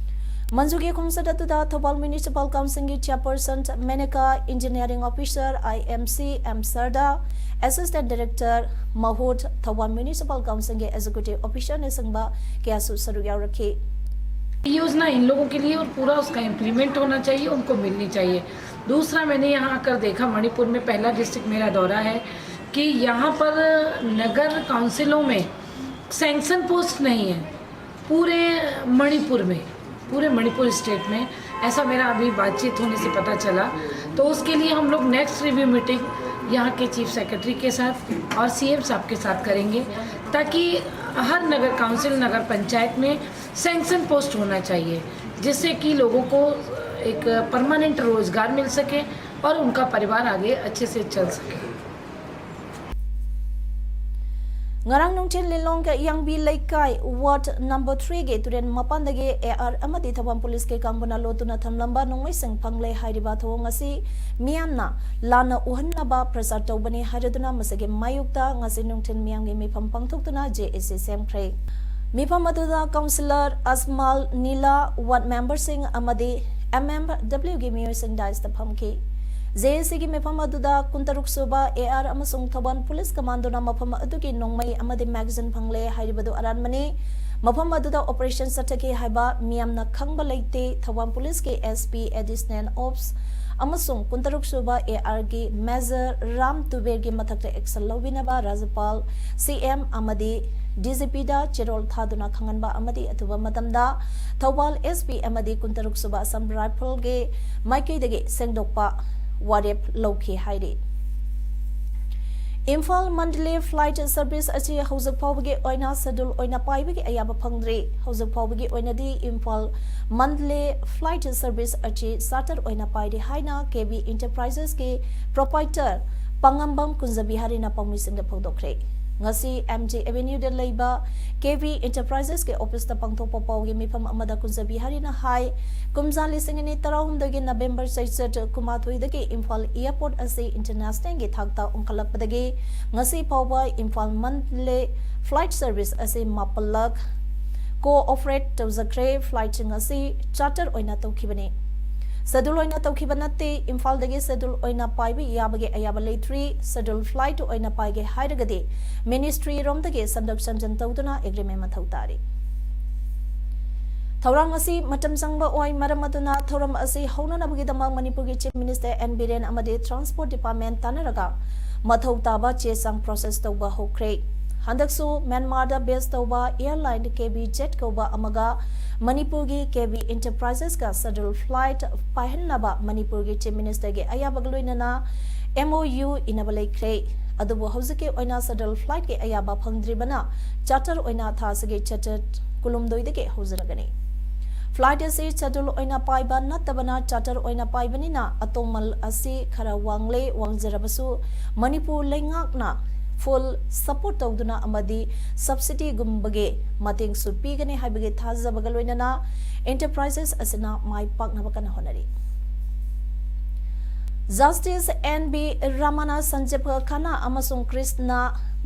ꯃꯟꯖꯨꯒꯤ ꯈꯣꯡꯆꯠ ꯑꯗꯨꯗ Thoubal Municipal Councilꯒꯤ chairperson Menaka, engineering officer, IMC, M ꯁꯔꯗꯥ, assistant director ꯃꯍꯨꯠ, ꯊꯧꯕꯥꯜ Municipal Councilꯒꯤ executive officerꯅꯆꯤꯡꯕ ꯀꯌꯥꯁꯨ ꯁꯔꯨꯛ ꯌꯥꯎꯔꯛꯈꯤ꯫ योजना इन लोगों के लिए और पूरा उसका इम्प्लीमेंट होना चाहिए, उनको मिलनी चाहिए। दूसरा, मैंने यहाँ आकर देखा, मणिपुर में पहला डिस्ट्रिक्ट मेरा दौरा है कि यहाँ पर नगर काउंसिलों में सैंक्शन पोस्ट नहीं है पूरे मणिपुर में, पूरे मणिपुर स्टेट में। ऐसा मेरा अभी बातचीत होने से पता चला। तो उसके लिए हम लोग नेक्स्ट रिव्यू मीटिंग यहाँ के चीफ सेक्रेटरी के साथ और सीएम साहब के साथ करेंगे, ताकि हर नगर काउंसिल, नगर पंचायत में सैंक्शन पोस्ट होना चाहिए, जिससे कि लोगों को एक परमानेंट रोजगार मिल सके और उनका परिवार आगे अच्छे से चल सके। ꯉꯔꯥꯡ ꯅꯨꯡꯊꯤꯜ ꯂꯤꯂꯣꯡꯒꯤ ꯏꯌꯥꯡꯕꯤ ꯂꯩꯀꯥꯏ ꯋꯥꯔꯗ ꯅꯝꯕꯔ ꯊ꯭ꯔꯤꯒꯤ ꯇꯨꯔꯦꯟ ꯃꯄꯥꯟꯗꯒꯤ ꯑꯦ ꯑꯥꯔ ꯑꯃꯗꯤ ꯊꯧꯕꯥꯜ ꯄꯨꯂꯤꯁꯀꯤ ꯀꯥꯡꯕꯨꯅ ꯂꯣꯠꯇꯨꯅ ꯊꯝꯂꯝꯕ ꯅꯣꯡꯃꯩꯁꯤꯡ ꯐꯪꯂꯦ ꯍꯥꯏꯔꯤꯕ ꯊꯧꯑꯣꯡ ꯑꯁꯤ ꯃꯤꯌꯥꯝꯅ ꯂꯥꯟꯅ ꯎꯍꯟꯅꯕ ꯄ꯭ꯔꯆꯥꯔ ꯇꯧꯕꯅꯤ ꯍꯥꯏꯔꯗꯨꯅ ꯃꯁꯤꯒꯤ ꯃꯥꯌꯣꯛꯇ ꯉꯁꯤ ꯅꯨꯡꯊꯤꯜ ꯃꯤꯌꯥꯝꯒꯤ ꯃꯤꯐꯝ ꯄꯥꯡꯊꯣꯛꯇꯨꯅ ꯖꯦ ꯑꯦ ꯁꯤ ꯁꯦꯝꯈ꯭ꯔꯦ꯫ ꯃꯤꯐꯝ ꯑꯗꯨꯗ ꯀꯥꯎꯟꯁꯤꯂꯔ ꯑꯁꯃꯥꯜ ꯅꯤꯂꯥ, ꯋꯥꯔꯗ ꯃꯦꯝꯕꯔꯁꯤꯡ ꯑꯃꯗꯤ ꯑꯦꯝ ꯑꯦꯝ ꯗꯕ꯭ꯂꯤꯎꯒꯤ ꯃꯤꯑꯣꯏꯁꯤꯡ ꯗꯥꯏꯁꯇ ꯐꯝꯈꯤ꯫ ꯖꯦ ꯑꯦ ꯁꯤꯒꯤ ꯃꯤꯐꯝ ꯑꯗꯨꯗ ꯀꯨꯟꯇꯔꯨꯛ ꯁꯨꯕ ꯑꯦ ꯑꯥꯔ ꯑꯃꯁꯨꯡ ꯊꯧꯕꯥꯜ ꯄꯨꯂꯤꯁ ꯀꯃꯥꯟꯗꯣꯅ ꯃꯐꯝ ꯑꯗꯨꯒꯤ ꯅꯣꯡꯃꯩ ꯑꯃꯗꯤ ꯃꯦꯒꯥꯖꯤꯟ ꯐꯪꯂꯦ ꯍꯥꯏꯔꯤꯕꯗꯨ ꯑꯔꯥꯟꯕꯅꯤ꯫ ꯃꯐꯝ ꯑꯗꯨꯗ ꯑꯣꯄꯔꯦꯁꯟ ꯆꯠꯊꯈꯤ ꯍꯥꯏꯕ ꯃꯤꯌꯥꯝꯅ ꯈꯪꯕ ꯂꯩꯇꯦ꯫ ꯊꯧꯕꯥꯜ ꯄꯨꯂꯤꯁꯀꯤ ꯑꯦꯁ ꯄꯤ, ꯑꯦꯗꯤꯁꯅꯦꯜ ꯑꯣꯞꯁ ꯑꯃꯁꯨꯡ ꯀꯨꯟꯇꯔꯨꯛ ꯁꯨꯕ ꯑꯦ ꯑꯥꯔꯒꯤ ꯃꯦꯖꯔ ꯔꯥꯝ ꯇꯨꯕꯦꯔꯒꯤ ꯃꯊꯛꯇ ꯑꯦꯛꯁꯟ ꯂꯧꯕꯤꯅꯕ ꯔꯥꯖ꯭ꯌꯄꯥꯜ, ꯁꯤ ꯑꯦꯝ ꯑꯃꯗꯤ ꯗꯤ ꯖꯤ ꯄꯤꯗ ꯆꯦꯔꯣꯜ ꯊꯥꯗꯨꯅ ꯈꯪꯍꯟꯕ ꯑꯃꯗꯤ ꯑꯊꯨꯕ ꯃꯇꯝꯗ ꯊꯧꯕꯥꯜ ꯑꯦꯁ ꯄꯤ ꯑꯃꯗꯤ ꯀꯨꯟꯇꯔꯨꯛ ꯁꯨꯕ ꯑꯁꯥꯝ ꯔꯥꯏꯐꯜꯒꯤ ꯃꯥꯏꯀꯩꯗꯒꯤ ꯁꯦꯡꯗꯣꯛꯄ ꯋꯥꯔꯦꯞ ꯂꯧꯈꯤ ꯍꯥꯏꯔꯤ꯫ ꯏꯝꯐꯥꯜ ꯃꯟꯗꯂꯦ ꯐ꯭ꯂꯥꯏꯠ ꯁꯔꯚꯤꯁ ꯑꯁꯤ ꯍꯧꯖꯤꯛ ꯐꯥꯎꯕꯒꯤ ꯑꯣꯏꯅ ꯁꯦꯗꯨꯜ ꯑꯣꯏꯅ ꯄꯥꯏꯕꯒꯤ ꯑꯌꯥꯕ ꯐꯪꯗ꯭ꯔꯤ꯫ ꯍꯧꯖꯤꯛ ꯐꯥꯎꯕꯒꯤ ꯑꯣꯏꯅꯗꯤ ꯏꯝꯐꯥꯜ ꯃꯟꯗꯂꯦ ꯐ꯭ꯂꯥꯏꯠ ꯁꯔꯚꯤꯁ ꯑꯁꯤ ꯆꯥꯔꯇꯔ ꯑꯣꯏꯅ ꯄꯥꯏꯔꯤ ꯍꯥꯏꯅ ꯀꯦ ꯕꯤ ꯏꯟꯇꯔꯄ꯭ꯔꯥꯏꯖꯦꯁꯀꯤ ꯄ꯭ꯔꯣꯄꯥꯏꯇꯔ ꯄꯥꯉꯝꯕꯝ ꯀꯨꯟꯖꯕꯤꯍꯥꯔꯤꯅ ꯄꯥꯎꯃꯤꯁꯤꯡꯗ ꯐꯣꯡꯗꯣꯛꯈ꯭ꯔꯦ꯫ ꯉꯁꯤ ꯑꯦꯝ ꯖꯤ ꯑꯦꯚꯦꯅ꯭ꯌꯨꯗ ꯂꯩꯕ ꯀꯦ ꯕꯤ ꯏꯟꯇꯔꯄ꯭ꯔꯥꯏꯖꯦꯁꯀꯤ ꯑꯣꯐꯤꯁꯇ ꯄꯥꯡꯊꯣꯛꯄ ꯄꯥꯎꯒꯤ ꯃꯤꯐꯝ ꯑꯃꯗ ꯀꯨꯟꯖꯕꯤꯍꯥꯔꯤꯅ ꯍꯥꯏ, ꯀꯨꯝꯖꯥ ꯂꯤꯁꯤꯡ ꯑꯅꯤ ꯇꯔꯥꯍꯨꯝꯗꯣꯏꯒꯤ ꯅꯕꯦꯝꯕꯔ ꯆꯩꯆꯠ ꯀꯨꯟꯃꯥꯊꯣꯏꯗꯒꯤ ꯏꯝꯐꯥꯜ ꯑꯦꯌꯔꯄꯣꯔꯠ ꯑꯁꯤ ꯏꯟꯇꯔꯅꯦꯁꯅꯦꯜꯒꯤ ꯊꯥꯛꯇ ꯑꯣꯟꯈꯠꯂꯛꯄꯗꯒꯤ ꯉꯁꯤ ꯐꯥꯎꯕ ꯏꯝꯐꯥꯜ ꯃꯟꯗꯂꯦ ꯐ꯭ꯂꯥꯏꯠ ꯁꯔꯚꯤꯁ ꯑꯁꯤ ꯃꯥꯄꯜꯂꯛ ꯀꯣ ꯑꯣꯄꯔꯦꯠ ꯇꯧꯖꯈ꯭ꯔꯦ꯫ ꯐ꯭ꯂꯥꯏꯠꯁꯤꯡ ꯑꯁꯤ ꯆꯥꯔꯇꯔ ꯑꯣꯏꯅ ꯇꯧꯈꯤꯕꯅꯤ꯫ ꯁꯦꯗꯨꯜ ꯑꯣꯏꯅ ꯇꯧꯈꯤꯕ ꯅꯠꯇꯦ꯫ ꯏꯝꯐꯥꯜꯗꯒꯤ ꯁꯦꯗꯨꯜ ꯑꯣꯏꯅ ꯄꯥꯏꯕ ꯌꯥꯕꯒꯤ ꯑꯌꯥꯕ ꯂꯩꯇ꯭ꯔꯤ꯫ ꯁꯦꯗꯨꯜ ꯐ꯭ꯂꯥꯏꯠ ꯑꯣꯏꯅ ꯄꯥꯏꯒꯦ ꯍꯥꯏꯔꯒꯗꯤ ꯃꯤꯅꯤꯁꯇ꯭ꯔꯤ ꯔꯣꯝꯗꯒꯤ ꯁꯦꯝꯗꯣꯛ ꯁꯦꯝꯖꯤꯟ ꯇꯧꯗꯨꯅ ꯑꯦꯒ꯭ꯔꯤꯃꯦꯟ ꯃꯊꯧ ꯇꯥꯔꯤ꯫ ꯊꯧꯔꯥꯡ ꯑꯁꯤ ꯃꯇꯝ ꯆꯪꯕ ꯑꯣꯏ꯫ ꯃꯔꯝ ꯑꯗꯨꯅ ꯊꯧꯔꯝ ꯑꯁꯤ ꯍꯧꯅꯅꯕꯒꯤꯗꯃꯛ ꯃꯅꯤꯄꯨꯔꯒꯤ ꯆꯤꯐ ꯃꯤꯅꯤꯁꯇꯔ ꯑꯦꯟ ꯕꯤꯔꯦꯟ ꯑꯃꯗꯤ ꯇ꯭ꯔꯥꯟꯁꯄꯣꯔꯠ ꯗꯤꯄꯥꯔꯠꯃꯦꯟ ꯇꯥꯟꯅꯔꯒ ꯃꯊꯧ ꯇꯥꯕ ꯆꯦ ꯆꯥꯡ ꯄ꯭ꯔꯣꯁꯦꯁ ꯇꯧꯕ ꯍꯧꯈ꯭ꯔꯦ꯫ ꯍꯟꯗꯛꯁꯨ ꯃ꯭ꯌꯥꯟꯃꯥꯔꯗ ꯕꯦꯁ ꯇꯧꯕ ꯑꯦꯌꯔꯂꯥꯏꯟ ꯀꯦ ꯕꯤ ꯖꯦꯠ ꯀꯧꯕ ꯑꯃꯒ ꯃꯅꯤꯄꯨꯔꯒꯤ ꯀꯦ ꯕꯤ ꯏꯟꯇꯔꯄ꯭ꯔꯥꯏꯖꯦꯁꯀ ꯁꯦꯗꯨꯜ ꯐ꯭ꯂꯥꯏꯠ ꯄꯥꯏꯍꯟꯅꯕ ꯃꯅꯤꯄꯨꯔꯒꯤ ꯆꯤꯐ ꯃꯤꯅꯤꯁꯇꯔꯒꯤ ꯑꯌꯥꯕꯒ ꯂꯣꯏꯅꯅ ꯑꯦꯝ ꯑꯣ ꯌꯨ ꯏꯅꯕ ꯂꯩꯈ꯭ꯔꯦ꯫ ꯑꯗꯨꯕꯨ ꯍꯧꯖꯤꯛꯀꯤ ꯑꯣꯏꯅ ꯁꯦꯗ꯭ꯌꯨꯜ ꯐ꯭ꯂꯥꯏꯠꯀꯤ ꯑꯌꯥꯕ ꯐꯪꯗ꯭ꯔꯤꯕꯅ ꯆꯥꯔꯇꯔ ꯑꯣꯏꯅ ꯊꯥ ꯑꯁꯤꯒꯤ ꯆꯥꯇ꯭ꯔꯦꯠ ꯀꯨꯟꯍꯨꯝꯗꯣꯏꯗꯒꯤ ꯍꯧꯖꯔꯒꯅꯤ꯫ ꯐ꯭ꯂꯥꯏꯠ ꯑꯁꯤ ꯁꯦꯗ꯭ꯌꯨꯜ ꯑꯣꯏꯅ ꯄꯥꯏꯕ ꯅꯠꯇꯕꯅ ꯆꯥꯔꯇꯔ ꯑꯣꯏꯅ ꯄꯥꯏꯕꯅꯤꯅ ꯑꯇꯣꯡꯃꯜ ꯑꯁꯤ ꯈꯔ ꯋꯥꯡꯂꯦ꯫ ꯋꯥꯡꯖꯔꯕꯁꯨ ꯃꯅꯤꯄꯨꯔ ꯂꯩꯉꯥꯛꯅ ꯐꯨꯜ ꯁꯄꯣꯔꯠ ꯇꯧꯗꯨꯅ ꯑꯃꯗꯤ ꯁꯕꯁꯤꯗꯤꯒꯨꯝꯕꯒꯤ ꯃꯇꯦꯡꯁꯨ ꯄꯤꯒꯅꯤ ꯍꯥꯏꯕꯒꯤ ꯊꯥꯖꯕꯒ ꯂꯣꯏꯅꯅ ꯏꯟꯇꯔꯄ꯭ꯔꯥꯏꯖꯦꯁ ꯑꯁꯤꯅ ꯃꯥꯏ ꯄꯥꯛꯅꯕ ꯀꯟꯅ ꯍꯣꯠꯅꯔꯤ꯫ ꯖꯁꯇꯤꯁ ꯑꯦꯟ ꯕꯤ ꯔꯃꯅꯥ, ꯁꯟꯖꯤꯕ ꯈꯟꯅꯥ ꯑꯃꯁꯨꯡ ꯀ꯭ꯔꯤꯁꯅ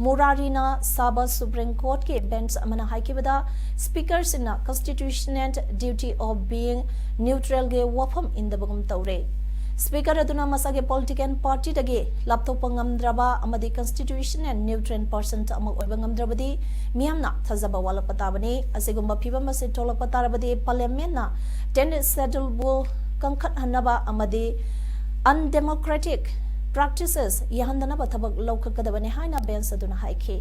ꯃꯨꯔꯥꯔꯤꯅ ꯁꯥꯕ ꯁꯨꯄ꯭ꯔꯤꯝ ꯀꯣꯔꯠꯀꯤ ꯕꯦꯟꯆ ꯑꯃꯅ ꯍꯥꯏꯈꯤꯕꯗ ꯁ꯭ꯄꯤꯀꯔꯁꯤꯡꯅ constitutional duty of being neutralꯒꯤ ꯋꯥꯐꯝ ꯏꯟꯗꯕꯒꯨꯝ ꯇꯧꯔꯦ꯫ ꯁ꯭ꯄꯤꯀꯔ ꯑꯗꯨꯅ ꯃꯁꯥꯒꯤ ꯄꯣꯂꯤꯇꯤꯀꯦꯜ ꯄꯥꯔꯇꯤꯗꯒꯤ ꯂꯥꯞꯊꯣꯛꯄ ꯉꯝꯗ꯭ꯔꯕ ꯑꯃꯗꯤ constitutional neutral person ꯑꯃ ꯑꯣꯏꯕ ꯉꯝꯗ꯭ꯔꯕꯗꯤ ꯃꯤꯌꯥꯝꯅ ꯊꯥꯖꯕ ꯋꯥꯠꯂꯛꯄ ꯇꯥꯕꯅꯤ꯫ ꯑꯁꯤꯒꯨꯝꯕ ꯐꯤꯚꯝ ꯑꯁꯤ ꯊꯣꯛꯂꯛꯄ ꯇꯥꯔꯕꯗꯤ ꯄꯥꯔꯂꯤꯌꯥꯃꯦꯟꯅ tenth scheduleꯕꯨ ꯀꯟꯈꯠꯍꯟꯅꯕ ꯑꯃꯗꯤ undemocratic practices ꯌꯥꯍꯟꯗꯅꯕ ꯊꯕꯛ ꯂꯧꯈꯠꯀꯗꯕꯅꯤ ꯍꯥꯏꯅ ꯕꯦꯟꯆ ꯑꯗꯨꯅ ꯍꯥꯏꯈꯤ꯫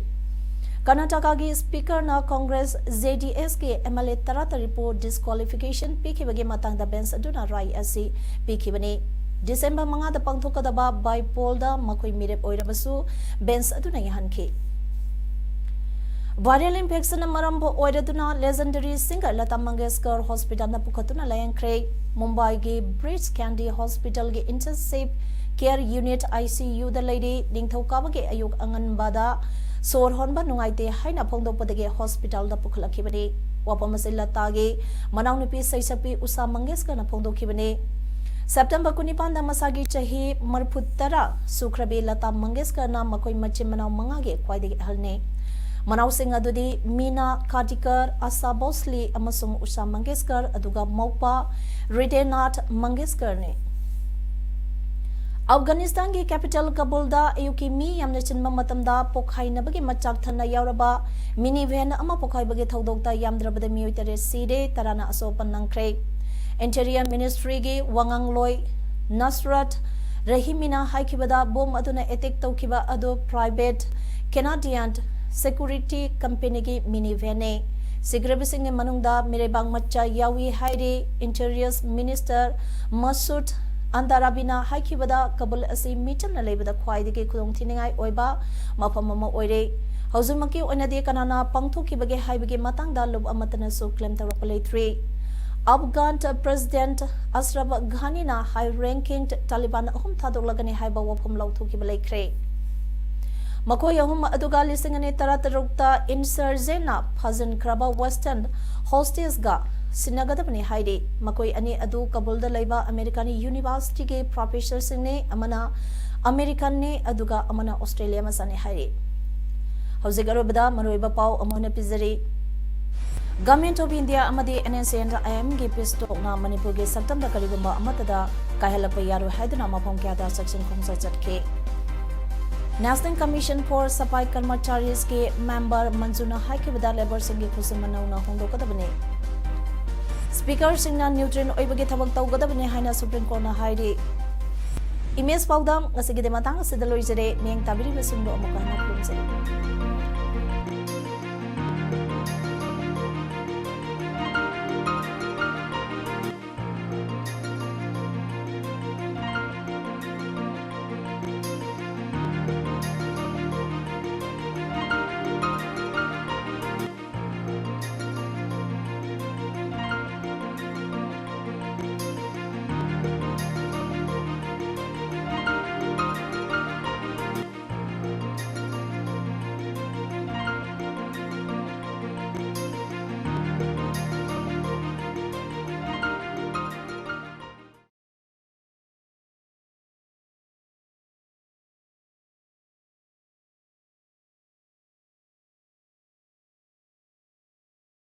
ꯀꯔꯅꯥꯇꯀꯥꯒꯤ ꯁ꯭ꯄꯤꯀꯔꯅ ꯀꯣꯡꯒ꯭ꯔꯦꯁ, ꯖꯦ ꯗꯤ ꯑꯦꯁꯀꯤ ꯑꯦꯝ ꯑꯦꯜ ꯑꯦ ꯇꯔꯥꯇꯔꯦꯠꯄꯨ disqualification ꯄꯤꯈꯤꯕꯒꯤ ꯃꯇꯥꯡꯗ ꯕꯦꯟꯆ ꯑꯗꯨꯅ ꯔꯥꯏ ꯑꯁꯤ ꯄꯤꯈꯤꯕꯅꯤ꯫ ꯗꯤꯁꯦꯝꯕꯔ ꯃꯉꯥꯗ ꯄꯥꯡꯊꯣꯛꯀꯗꯕ by pollꯗ ꯃꯈꯣꯏ ꯃꯤꯔꯦꯞ ꯑꯣꯏꯔꯕꯁꯨ ꯕꯦꯟꯆ ꯑꯗꯨꯅ ꯌꯥꯍꯟꯈꯤ꯫ Viral infectionꯅ ꯃꯔꯝ ꯑꯣꯏꯔꯗꯨꯅ legendary singer ꯂꯇꯥ ꯃꯪꯒꯦꯁꯀꯔ hospitalꯗ ꯄꯨꯈꯠꯇꯨꯅ ꯂꯥꯌꯦꯡꯈ꯭ꯔꯦ꯫ ꯃꯨꯝꯕꯥꯏꯒꯤ Breach Candy hospitalꯒꯤ intensive care unit, I C Uꯗ ꯂꯩꯔꯤ꯫ ꯅꯤꯡꯊꯧꯀꯥꯕꯒꯤ ꯑꯌꯨꯛ ꯑꯉꯟꯕꯗ ꯁꯣꯔ ꯍꯣꯟꯕ ꯅꯨꯡꯉꯥꯏꯇꯦ ꯍꯥꯏꯅ ꯐꯣꯡꯗꯣꯛꯄꯗꯒꯤ hospitalꯗ ꯄꯨꯈꯠꯂꯛꯈꯤꯕꯅꯤ꯫ ꯋꯥꯐꯝ ꯑꯁꯤ ꯂꯇꯥꯒꯤ ꯃꯅꯥꯎꯅꯨꯄꯤ ꯁꯩꯁꯛꯄꯤ ꯎꯁꯥ ꯃꯪꯒꯦꯁꯀꯔꯅ ꯐꯣꯡꯗꯣꯛꯈꯤꯕꯅꯤ꯫ ꯁꯦꯞꯇꯦꯝꯕꯔ ꯀꯨꯟꯅꯤꯄꯥꯟꯗ ꯃꯁꯥꯒꯤ ꯆꯍꯤ ꯃꯔꯤꯐꯨꯇꯔꯥ ꯁꯨꯈ꯭ꯔꯕꯤ ꯂꯇꯥ ꯃꯪꯒꯦꯁꯀꯔꯅ ꯃꯈꯣꯏ ꯃꯆꯤꯟ ꯃꯅꯥꯎ ꯃꯉꯥꯒꯤ ꯈ꯭ꯋꯥꯏꯗꯒꯤ ꯑꯍꯜꯅꯤ꯫ ꯃꯅꯥꯎꯁꯤꯡ ꯑꯗꯨꯗꯤ ꯃꯤꯅꯥ ꯈꯥꯇꯤꯀꯔ, ꯑꯁꯥ ꯚꯣꯁꯂꯤ ꯑꯃꯁꯨꯡ ꯎꯁꯥ ꯃꯪꯒꯦꯁꯀꯔ, ꯑꯗꯨꯒ ꯃꯧꯄꯥ ꯍ꯭ꯔꯤꯗꯦꯅꯥꯊ ꯃꯪꯒꯦꯁꯀꯔꯅꯤ꯫ ꯑꯐꯒꯥꯅꯤꯁꯇꯥꯟꯒꯤ capital ꯀꯥꯕꯨꯜꯗ ꯑꯌꯨꯛꯀꯤ ꯃꯤ ꯌꯥꯝꯅ ꯆꯤꯟꯕ ꯃꯇꯝꯗ ꯄꯣꯈꯥꯏꯅꯕꯒꯤ ꯃꯆꯥꯛ ꯊꯟꯅ ꯌꯥꯎꯔꯕ minivan ꯑꯃ ꯄꯣꯈꯥꯏꯕꯒꯤ ꯊꯧꯗꯣꯛꯇ ꯌꯥꯝꯗ꯭ꯔꯕꯗ ꯃꯤꯑꯣꯏ ꯇꯔꯦꯠ ꯁꯤꯔꯦ, ꯇꯔꯥꯅ ꯑꯁꯣꯛ ꯑꯄꯟ ꯅꯪꯈ꯭ꯔꯦ꯫ Interior Ministryꯒꯤ ꯋꯥꯉꯥꯡꯂꯣꯏ ꯅꯁꯔꯠ ꯔꯍꯤꯃꯤꯅ ꯍꯥꯏꯈꯤꯕꯗ ꯕꯣꯝ ꯑꯗꯨꯅ attack ꯇꯧꯈꯤꯕ ꯑꯗꯨ private Canadian security companyꯒꯤ minivanꯅꯤ꯫ ꯁꯤꯈ꯭ꯔꯕꯁꯤꯡꯒꯤ ꯃꯅꯨꯡꯗ ꯃꯤꯔꯩꯕꯥꯛ ꯃꯆꯥ ꯌꯥꯎꯏ ꯍꯥꯏꯔꯤ꯫ Interior Minister ꯃꯁꯨꯗ ꯑꯟꯗꯥꯔꯥꯕꯤꯅ ꯍꯥꯏꯈꯤꯕꯗ, ꯀꯕꯨꯜ ꯑꯁꯤ ꯃꯤꯆꯝꯅ ꯂꯩꯕꯗ ꯈ꯭ꯋꯥꯏꯗꯒꯤ ꯈꯨꯗꯣꯡꯊꯤꯅꯤꯡꯉꯥꯏ ꯑꯣꯏꯕ ꯃꯐꯝ ꯑꯃ ꯑꯣꯏꯔꯦ꯫ ꯍꯧꯖꯤꯛꯃꯛꯀꯤ ꯑꯣꯏꯅꯗꯤ ꯀꯅꯥꯅ ꯄꯥꯡꯊꯣꯛꯈꯤꯕꯒꯦ ꯍꯥꯏꯕꯒꯤ ꯃꯇꯥꯡꯗ ꯂꯨꯞ ꯑꯃꯠꯇꯅꯁꯨ claim ꯇꯧꯔꯛꯄ ꯂꯩꯇ꯭ꯔꯤ꯫ ꯑꯐꯒꯥꯟ President ꯑꯁ꯭ꯔꯐ ꯘꯥꯅꯤꯅ high ranking Taliban ꯑꯍꯨꯝ ꯊꯥꯗꯣꯛꯂꯒꯅꯤ ꯍꯥꯏꯕ ꯋꯥꯐꯝ ꯂꯥꯎꯊꯣꯛꯈꯤꯕ ꯂꯩꯈ꯭ꯔꯦ꯫ ꯃꯈꯣꯏ ꯑꯍꯨꯝ ꯑꯗꯨꯒ ꯂꯤꯁꯤꯡ ꯑꯅꯤ ꯇꯔꯥꯇꯔꯨꯛꯇ insurgentꯅ ꯐꯥꯖꯤꯟꯈ꯭ꯔꯕ Western hostageꯒ ꯁꯤꯟꯅꯒꯗꯕꯅꯤ ꯍꯥꯏꯔꯤ꯫ ꯃꯈꯣꯏ ꯑꯅꯤ ꯑꯗꯨ ꯀꯕꯨꯜꯗ ꯂꯩꯕ American universityꯒꯤ professorꯁꯤꯡꯅꯤ, ꯑꯃꯅ Americanꯅꯤ, ꯑꯗꯨꯒ ꯑꯃꯅ Australia ꯃꯆꯥꯅꯤ ꯍꯥꯏꯔꯤ꯫ ꯍꯧꯖꯤꯛ ꯑꯔꯣꯏꯕꯗ ꯃꯔꯨꯑꯣꯏꯕ ꯄꯥꯎ ꯑꯃꯨꯛ ꯍꯟꯅ ꯄꯤꯖꯔꯤ꯫ Government of India ꯑꯃꯗꯤ NSCN IMꯒꯤ peace talkꯅ ꯃꯅꯤꯄꯨꯔꯒꯤ ꯁꯛꯇꯝꯗ ꯀꯔꯤꯒꯨꯝꯕ ꯑꯃꯠꯇꯗ ꯀꯥꯏꯍꯜꯂꯛꯄ ꯌꯥꯔꯣꯏ ꯍꯥꯏꯗꯨꯅ ꯃꯐꯝ ꯀꯌꯥꯗ ꯆꯦꯛꯁꯤꯟ ꯈꯣꯡꯖꯠ ꯆꯠꯈꯤ꯫ National Commission for Safai Karmachariesꯀꯤ member ꯃꯟꯖꯨꯅ ꯍꯥꯏꯈꯤꯕꯗ labourꯁꯤꯡꯒꯤ ꯈꯨꯠꯁꯨꯃꯟ ꯅꯧꯅ ꯍꯣꯡꯗꯣꯛꯀꯗꯕꯅꯤ꯫ Speakerꯁꯤꯡꯅ neutral ꯑꯣꯏꯕꯒꯤ ꯊꯕꯛ ꯇꯧꯒꯗꯕꯅꯤ ꯍꯥꯏꯅ Supreme Courtꯅ ꯍꯥꯏꯔꯤ꯫ Image ꯄꯥꯎꯗꯝ ꯉꯁꯤꯒꯤꯗꯤ ꯃꯇꯥꯡ ꯑꯁꯤꯗ ꯂꯣꯏꯖꯔꯦ꯫ ꯃꯤꯠꯌꯦꯡ ꯇꯥꯕꯤꯔꯤꯕꯁꯤꯡꯕꯨ ꯑꯃꯨꯛꯀ ꯍꯟꯅ ꯈꯨꯔꯨꯝꯖꯔꯤ꯫